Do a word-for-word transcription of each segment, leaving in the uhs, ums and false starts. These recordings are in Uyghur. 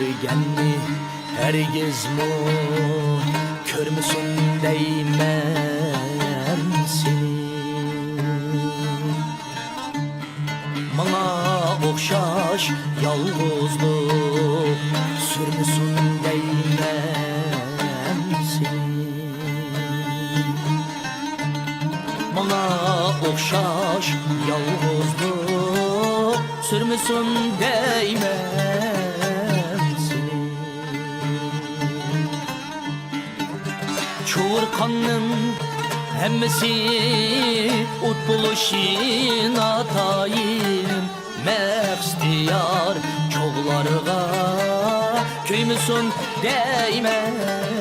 دېگەننى ھەرگىزمۇ كۆرمىسۇن دەيمەن سېنى. ماڭا ئوخشاش يالغۇزلۇق سۈرمىسۇن دەيمەن سېنى. ماڭا ئوخشاش يالغۇزلۇق سۈرمىسۇن دەيمەن سېنى. چوغۇر قاننىڭ ھەممىسى ئوت بولۇشى ناتايىن، مەخسىتى يار چوغلارغا كۆيمىسۇن دەيمەن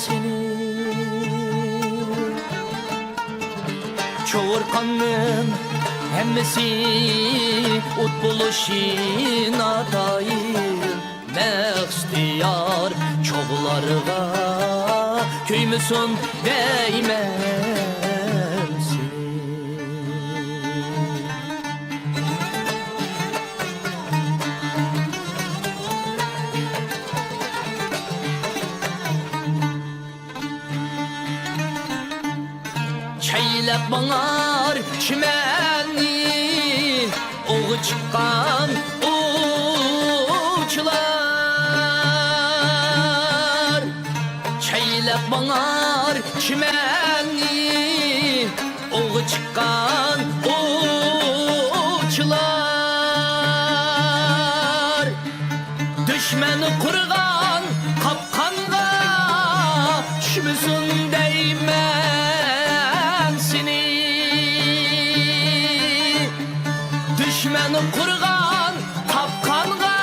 سېنى. چوغۇر قاننىڭ ھەممىسى ئوت بولۇشى ناتايىن، مەخسىتى يار چوغلارغا كۆيمىسۇن دەيمەن سېنى. چەيلەپ ماڭار چىمەننى ئوغى چىققان ئوۋچىلار. چەيلەپ ماڭار چىمەننى ئوغى چىققان ئوۋچىلار. دۈشمەن قۇرغان قاپقانغا چۈشمىسۇن دەيمەن سېنى. دۈشمەن قۇرغان قاپقانغا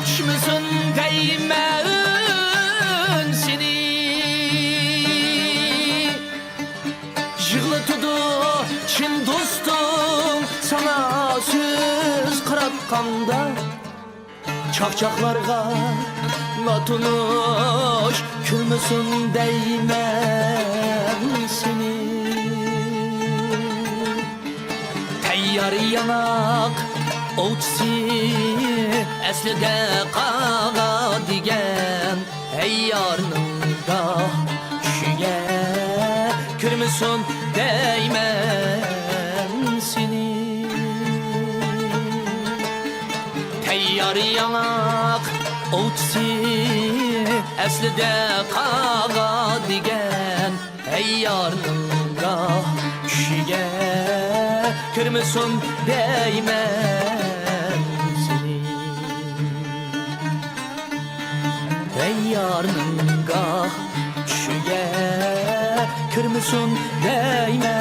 چۈشمىسۇن دەيمەن سېنى. يىغلىتىدۇ چىن دوستۇڭ ساڭا سۆز قاراتقاندا. چاقچاقلارغا ناتونۇش كۈلمىسۇن دەيمەن سېنى. تەييار ياڭاق ئوۋچىسى ئەسلىدە قاغا دېگەن. ھەي يارنىڭ گاھ چۈشىگە كىرمىسۇن دەيمەن سېنى. تەييار ياڭاق ئوۋچىسى ئەسلىدە قاغا دېگەن. ھەي يارنىڭ گاھ چۈشىگە كىرمىسۇن دەيمەن سېنى. ھەي يارنىڭ گاھ چۈشىگە كىرمىسۇن دەيمەن.